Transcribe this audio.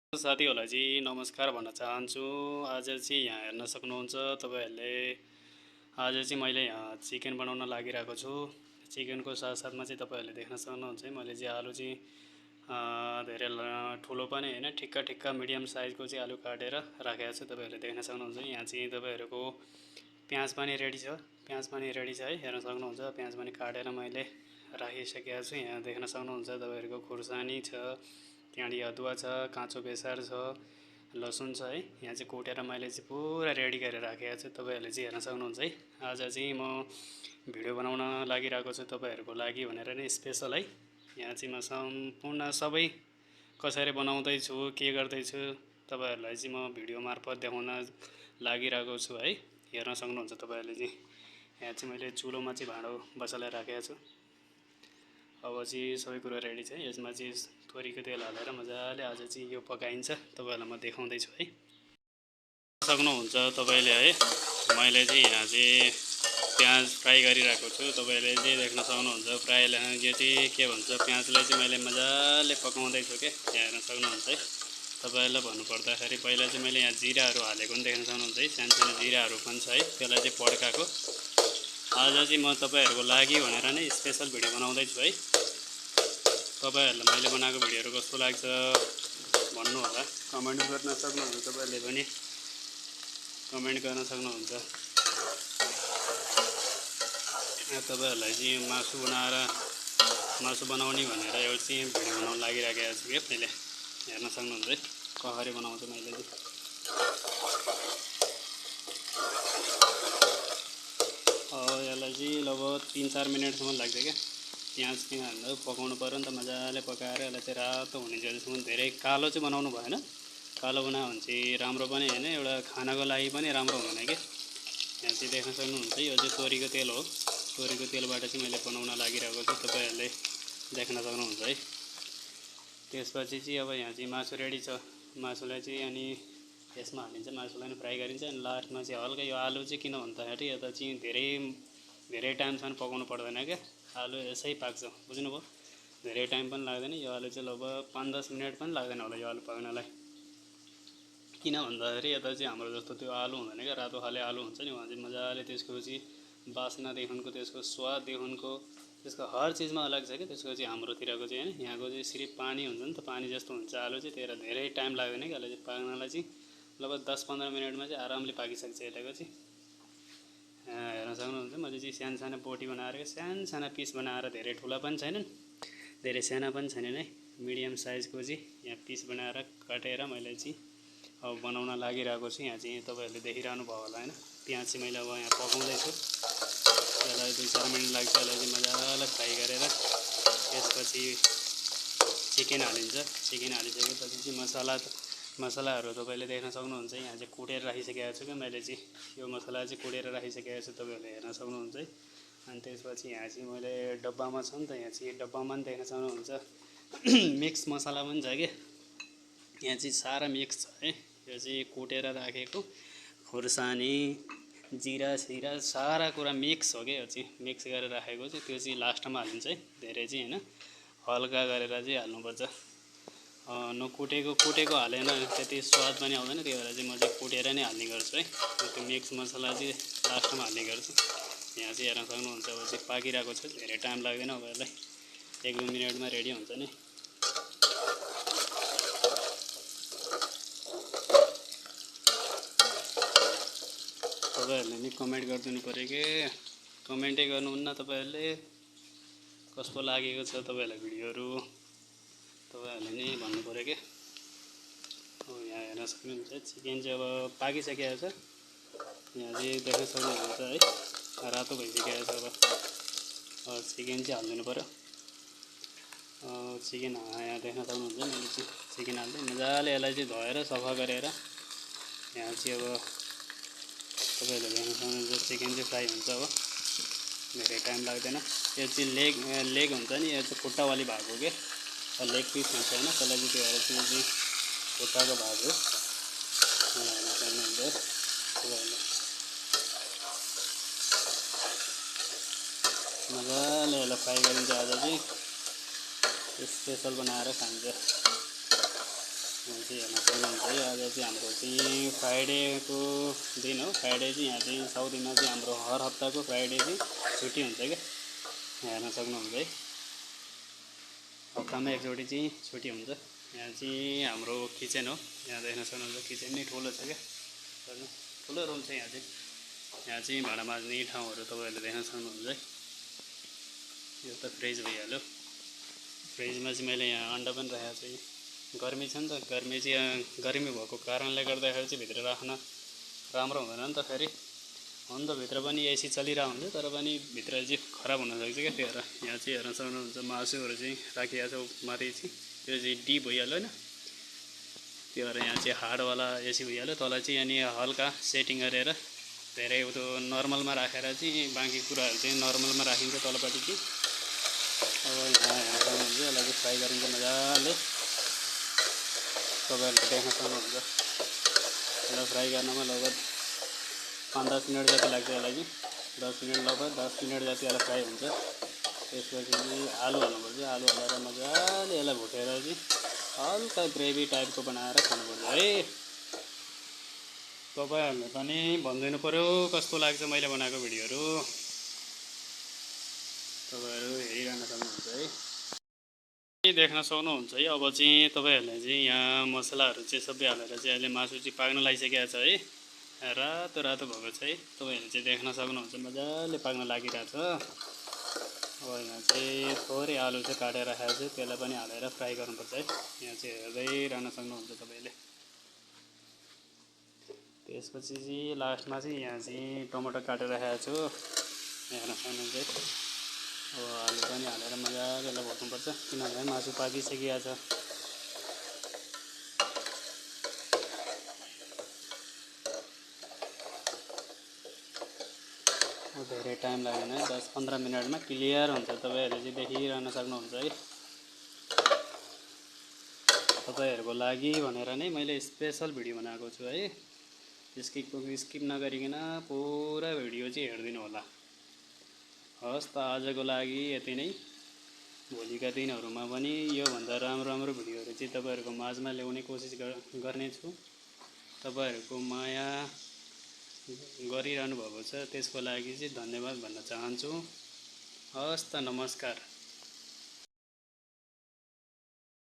साथीहरूलाई चाहिँ नमस्कार भन्न चाहन्छु। आज चाहिँ यहाँ हेर्न सक्नुहुन्छ तपाईँहरूले, आज चाहिँ मैले यहाँ चिकन बनाउन लागिरहेको छु। चिकनको साथसाथमा चाहिँ तपाईँहरूले देख्न सक्नुहुन्छ मैले चाहिँ आलु चाहिँ धेरै ठुलो पनि होइन, ठिक्क ठिक्क मिडियम साइजको चाहिँ आलु काटेर राखेको छु। तपाईँहरूले देख्न सक्नुहुन्छ यहाँ चाहिँ तपाईँहरूको प्याज पनि रेडी छ। प्याज पनि रेडी छ है, हेर्न सक्नुहुन्छ। प्याज पनि काटेर मैले राखिसकेको छु। यहाँ देख्न सक्नुहुन्छ तपाईँहरूको खुर्सानी छ, त्यहाँदेखि अदुवा छ, काँचो बेसार छ, लसुन छ है। यहाँ चाहिँ कुटेर मैले चाहिँ पुरा रेडी गरेर राखेको छु। तपाईँहरूले चाहिँ हेर्न सक्नुहुन्छ है। आज चाहिँ म भिडियो बनाउन लागिरहेको छु तपाईँहरूको लागि भनेर नै स्पेसल है। यहाँ चाहिँ म सम्पूर्ण सबै कसरी बनाउँदैछु, के गर्दैछु तपाईँहरूलाई चाहिँ म भिडियो मार्फत देखाउन लागिरहेको छु है। हेर्न सक्नुहुन्छ तपाईँहरूले चाहिँ। यहाँ चाहिँ मैले चुलोमा चाहिँ भाँडो बसालेर राखेको छु। अब चाहिँ सबै कुरो रेडी छ। यसमा चाहिँ तोरीको तेल हालेर मजाले आज चाहिँ यो पकाइन्छ। तपाईँहरूलाई म देखाउँदैछु है। सक्नुहुन्छ तपाईँले है, मैले चाहिँ यहाँ चाहिँ प्याज फ्राई गरिरहेको छु। तपाईँले चाहिँ देख्न सक्नुहुन्छ। यो चाहिँ के भन्छ, प्याजलाई चाहिँ मैले मजाले पकाउँदैछु के, यहाँ हेर्न सक्नुहुन्छ है। तपाईँहरूलाई भन्नुपर्दाखेरि पहिला चाहिँ मैले यहाँ जिराहरू हालेको पनि देख्न सक्नुहुन्छ है। सानो सानो जिराहरू पनि छ है, त्यसलाई चाहिँ पड्काएको। आज चाहिँ म तपाईँहरूको लागि भनेर नै स्पेसल भिडियो बनाउँदैछु है। तपाईँहरूलाई मैले बनाएको भिडियोहरू कस्तो लाग्छ भन्नु होला, कमेन्ट गर्न सक्नुहुन्छ। तपाईँहरूले पनि कमेन्ट गर्न सक्नुहुन्छ। तपाईँहरूलाई चाहिँ मासु बनाउने भनेर एउटा चाहिँ भिडियो बनाउन लागिरहेको छु क्या मैले। हेर्न सक्नुहुन्छ है, कसरी बनाउँछु मैले चाहिँ। यसलाई चाहिँ लगभग 3-4 मिनटसम्म लाग्छ क्या। प्याज हाल्दा पकाउनु पऱ्यो नि त, मजाले पकाएर यसलाई चाहिँ रातो हुने जेलसम्म। धेरै कालो चाहिँ बनाउनु भएन, कालो बनायो भने चाहिँ राम्रो पनि होइन, एउटा खानाको लागि पनि राम्रो हुँदैन कि। यहाँ चाहिँ देख्न सक्नुहुन्छ यो चाहिँ तोरीको तेल हो। तोरीको तेलबाट चाहिँ मैले बनाउन लागिरहेको छु, तपाईँहरूले देख्न सक्नुहुन्छ है। त्यसपछि चाहिँ अब यहाँ चाहिँ मासु रेडी छ। मासुलाई चाहिँ अनि यसमा हालिन्छ, मासुलाई पनि फ्राई गरिन्छ। अनि लास्टमा चाहिँ हल्का यो आलु चाहिँ किन भन्दाखेरि यता चाहिँ धेरै टाइमसम्म पकाउनु पर्दैन क्या। आलु यसै पाक्छ, बुझ्नुभयो। धेरै टाइम पनि लाग्दैन। यो आलु चाहिँ लगभग 5-10 मिनट पनि लाग्दैन होला यो आलु पाक्नलाई। किन भन्दाखेरि यता चाहिँ हाम्रो जस्तो त्यो आलु हुँदैन क्या, रातो खाले आलु हुन्छ नि। उहाँ चाहिँ मजाले त्यसको चाहिँ बास्नादेखिको, त्यसको स्वाददेखिको, त्यसको हर चिजमा अलग छ क्या त्यसको चाहिँ। हाम्रोतिरको चाहिँ होइन, यहाँको चाहिँ सिर्फ पानी हुन्छ नि त, पानी जस्तो हुन्छ आलु चाहिँ। त्यही भएर धेरै टाइम लाग्दैन कि आलु चाहिँ पाक्नलाई चाहिँ। लगभग 10-15 मिनटमा चाहिँ आरामले पाकिसक्छ यताको चाहिँ। हेर्न सक्नुहुन्छ। मैले चाहिँ सानो बोटी बनाएर, साना पिस बनाएर, धेरै ठुला पनि छैनन्, धेरै साना पनि छैनन् है, मिडियम साइजको चाहिँ यहाँ पिस बनाएर काटेर मैले चाहिँ अब बनाउन लागिरहेको छु। यहाँ चाहिँ तपाईँहरूले देखिरहनु भयो होला होइन। प्याज चाहिँ मैले अब यहाँ पकाउँदैछु। यसलाई 2-4 मिनट लाग्छ। यसलाई चाहिँ मजाले फ्राई गरेर त्यसपछि चिकन हालिन्छ। चिकन हालिसकेपछि चाहिँ मसलाहरू तपाईँले देख्न सक्नुहुन्छ। यहाँ चाहिँ कुटेर राखिसकेको छु कि मैले चाहिँ, यो मसला चाहिँ कुटेर राखिसकेको छु, तपाईँहरूले हेर्न सक्नुहुन्छ है। अनि त्यसपछि यहाँ चाहिँ मैले डब्बामा छ नि त, यहाँ चाहिँ डब्बामा पनि देख्न सक्नुहुन्छ मिक्स मसला पनि छ कि। यहाँ चाहिँ सारा मिक्स छ है। यो चाहिँ कुटेर राखेको खुर्सानी, जिरा सिरा सारा कुरा मिक्स हो क्या। यो चाहिँ मिक्स गरेर राखेको चाहिँ, त्यो चाहिँ लास्टमा हालिन्छ है। धेरै चाहिँ होइन, हल्का गरेर चाहिँ हाल्नुपर्छ। कुटेको हालेन त्यति स्वाद पनि आउँदैन। त्यही भएर चाहिँ म चाहिँ कुटेर नै हाल्ने गर्छु है। त्यो मिक्स मसला चाहिँ लास्टमा हाल्ने गर्छु। यहाँ चाहिँ हेर्न सक्नुहुन्छ। अब चाहिँ पाकिरहेको छ, धेरै टाइम लाग्दैन। अब यसलाई 1-2 मिनटमा रेडी हुन्छ नि। तपाईँहरूले नि कमेन्ट गरिदिनु पऱ्यो कि, कमेन्टै गर्नुहुन्न तपाईँहरूले। कस्तो लागेको छ तपाईँहरूलाई भिडियोहरू, तपाईँहरूले नि भन्नु पऱ्यो कि। यहाँ हेर्न सक्नुहुन्छ चिकन चाहिँ अब पाकिसकेको छ। यहाँ चाहिँ देख्न सक्नुहुन्छ है, रातो भइसकेको छ। अब चिकन चाहिँ हालिदिनु पऱ्यो। चिकन यहाँ देख्न सक्नुहुन्छ। मैले चाहिँ चिकन हाल्दै मजाले यसलाई चाहिँ धोएर सफा गरेर यहाँ चाहिँ अब तपाईँहरूले देख्न सक्नुहुन्छ चिकन चाहिँ फ्राई हुन्छ। अब धेरै टाइम लाग्दैन। यो चाहिँ लेग हुन्छ नि, यो चाहिँ खुट्टावाली भाग हो क्या, लेग पिस हुन्छ होइन, त्यसलाई चाहिँ त्यो भएर चाहिँ खुट्टाको भाग हो। हेर्न सक्नुहुन्छ तपाईँहरूले। मजाले यसलाई फ्राई गरिन्छ। आज चाहिँ स्पेसल बनाएर खान्छ। चाहिँ हेर्न सक्नुहुन्छ है। आज चाहिँ हाम्रो चाहिँ फ्राइडेको दिन हो। फ्राइडे चाहिँ यहाँ चाहिँ साउदीमा चाहिँ हाम्रो हर हप्ताको फ्राइडे चाहिँ छुट्टी हुन्छ क्या, हेर्न सक्नुहुन्छ है। हप्तामा एकचोटि चाहिँ छुट्टी हुन्छ। यहाँ चाहिँ हाम्रो किचन हो, यहाँ देख्न सक्नुहुन्छ किचन नै ठुलो छ क्या, हेर्नु ठुलो रुम छ। यहाँ चाहिँ भाँडा माझ्ने ठाउँहरू तपाईँहरूले देख्न सक्नुहुन्छ है। यो त फ्रिज भइहाल्यो। फ्रिजमा चाहिँ मैले यहाँ अन्डा पनि राखेको छु। गर्मी छ नि त, गर्मी भएको कारणले गर्दाखेरि चाहिँ भित्र राख्न राम्रो हुँदैन नि त। फेरि हुन त भित्र पनि एसी चलिरहेको हुन्छ, तर पनि भित्र चाहिँ खराब हुनसक्छ क्या। त्यही भएर यहाँ चाहिँ हेर्न सक्नुहुन्छ मासुहरू चाहिँ राखिएको छ माथि चाहिँ। यो चाहिँ डिप भइहाल्यो होइन, त्यही भएर यहाँ चाहिँ हार्डवाला एसी भइहाल्यो। तल चाहिँ यहाँनिर हल्का सेटिङ गरेर धेरै त्यो नर्मलमा राखेर चाहिँ बाँकी कुराहरू चाहिँ नर्मलमा राखिन्छ तलपट्टि चाहिँ। अब यहाँ हेर्न सक्नुहुन्छ यसलाई चाहिँ फ्राई गरिन्छ मजाले, तपाईँहरूले देख्न सक्नुहुन्छ। यसलाई फ्राई गर्नमा लगभग 5-10 मिनट जति लाग्छ। यसलाई चाहिँ 10 मिनट जति यसलाई फ्राई हुन्छ। त्यसपछि चाहिँ आलु हाल्नुपर्छ। आलु हालेर मजाले यसलाई भुटेर चाहिँ हल्का ग्रेभी टाइपको बनाएर खानुपर्छ है। तपाईँहरूले पनि भनिदिनु पऱ्यो कस्तो लाग्छ मैले बनाएको भिडियोहरू, तपाईँहरू हेरिरहन सक्नुहुन्छ है। देख्न सक्नुहुन्छ है। अब चाहिँ तपाईँहरूले चाहिँ यहाँ मसलाहरू चाहिँ सबै हालेर चाहिँ अहिले मासु चाहिँ पाक्न लागिसकेको छ है। रातो रातो भएको छ है, तपाईँहरूले चाहिँ देख्न सक्नुहुन्छ मजाले पाक्न लागिरहेछ। अब यहाँ चाहिँ थोरै आलु चाहिँ काटेर राखेको छु, त्यसलाई पनि हालेर फ्राई गर्नुपर्छ है। यहाँ चाहिँ हेर्दै रहन सक्नुहुन्छ तपाईँले। त्यसपछि चाहिँ लास्टमा चाहिँ यहाँ चाहिँ टमाटर काटेर राखेको छु, हेर्न सक्नुहुन्छ है। अब आलु पनि हालेर मजाले यसलाई भर्नुपर्छ, किनभने मासु पाकिसकेको छ। धेरै टाइम लाग्दैन, 10-15 मिनटमा क्लियर हुन्छ। तपाईँहरूले चाहिँ देखिरहन सक्नुहुन्छ है। तपाईँहरूको लागि भनेर नै मैले स्पेसल भिडियो बनाएको छु है। स्किप नगरिकन पुरा भिडियो चाहिँ हेरिदिनु होला। हस् त आजको लागि यति नै। भोलिका दिनहरूमा पनि योभन्दा राम्रो भिडियोहरू चाहिँ तपाईँहरूको माझमा ल्याउने कोसिस गर्नेछु। तपाईँहरूको माया गरिरहनु भएको छ, त्यसको लागि चाहिँ धन्यवाद भन्न चाहन्छु। हस् त, नमस्कार।